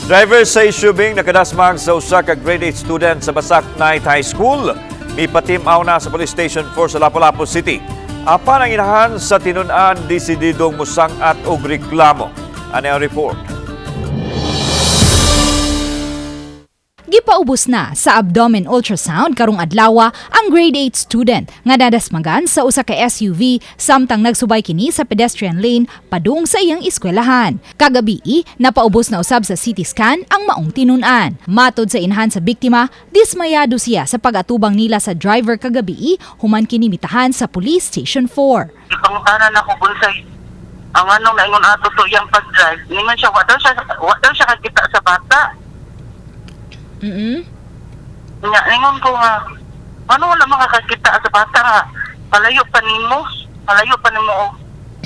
Driver sa SUV nakadasmag sa usa ka grade 8 student sa Basak Night High School. Mipatim-aw na sa Police Station 4 sa Lapu-Lapu City. Apan ang inahan sa tinun-an, desididong musang-at og reklamo. Ano ang report? Gipaubos na sa abdomen ultrasound karong adlawa ang grade 8 student nga nadasmagan sa usa ka SUV samtang nagsubay kini sa pedestrian lane padung sa iyang eskwelahan. Kagabii, napaubos na usab sa CT scan ang maong tinun-an. Matod sa inahan sa biktima, dismayado siya sa pag-atubang nila sa driver kagabii human kini mitahan sa Police Station 4. Ipangutanan ako kung unsay ang anong naingon ato to iyang pag-drive. Ningon siya, wa daw siya kakita sa bata. Nga, ningon ko nga, ano wala makakakita sa bata nga, palayo pa nimo og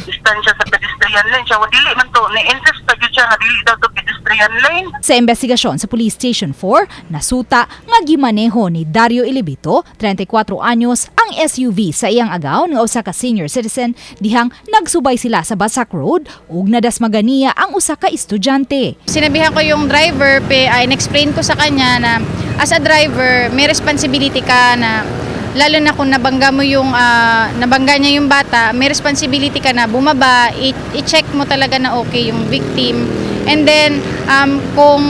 distansya sa pedestrian lane. Siya, wa dili man to, ni-insist pa gyud siya nga dili daw to pedestrian lane. Sa investigasyon sa Police Station 4, nasuta nga gimaneho ni Dario Ilibito, 34 anyos, ang SUV sa iyang agaw nga usa ka senior citizen dihang nagsubay sila sa Basak Road ug nadasmagan niya ang usa ka estudyante. Sinabihan ko yung driver, in-explain ko sa kanya na as a driver, may responsibility ka na lalo na kung nabangga niya yung bata, may responsibility ka na bumaba, i-check mo talaga na okay yung victim. And then, kung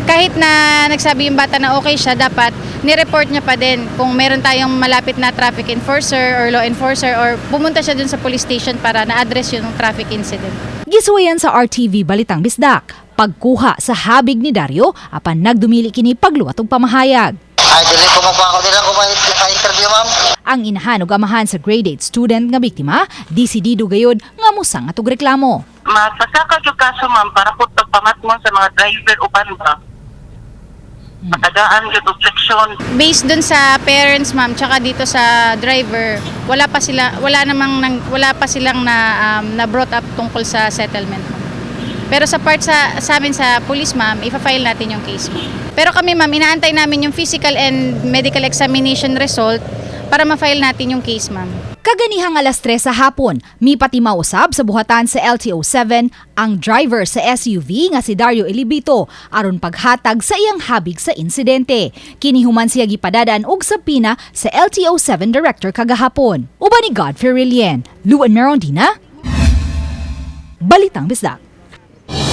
kahit na nagsabi yung bata na okay siya, dapat ni-report niya pa din kung meron tayong malapit na traffic enforcer or law enforcer or pumunta siya dun sa police station para na-address yung traffic incident. Gisuwayan sa RTV Balitang Bisdak. Pagkuha sa habig ni Dario apan nagdumili kini pagluwat og pamahayag. Ay, dili ko magpako nila kung may interview, ma'am. Ang inahan ug amahan sa grade 8 student nga biktima, desidido gayod nga mosang-at og reklamo. Mapasaka yung kaso, ma'am, para po pagpamatmon sa mga driver uban ba. Matagaan yung objection. Based dun sa parents, ma'am, tsaka dito sa driver, wala pa silang na brought up tungkol sa settlement, ma'am. Pero sa part sa amin sa police, ma'am, ifa-file natin yung case, ma'am. Pero kami, ma'am, inaantay namin yung physical and medical examination result para ma-file natin yung case, ma'am. Kaganihang alas 3 sa hapon, mipatimaw usab sa buhatan sa LTO 7 ang driver sa SUV nga si Dario Elibito aron paghatag sa iyang habig sa insidente. Kini human siya gipadadan og subpoena sa LTO 7 director kagahapon. Uban ni Godfrey Rilien, Luan Merondina, Balitang Bisdak.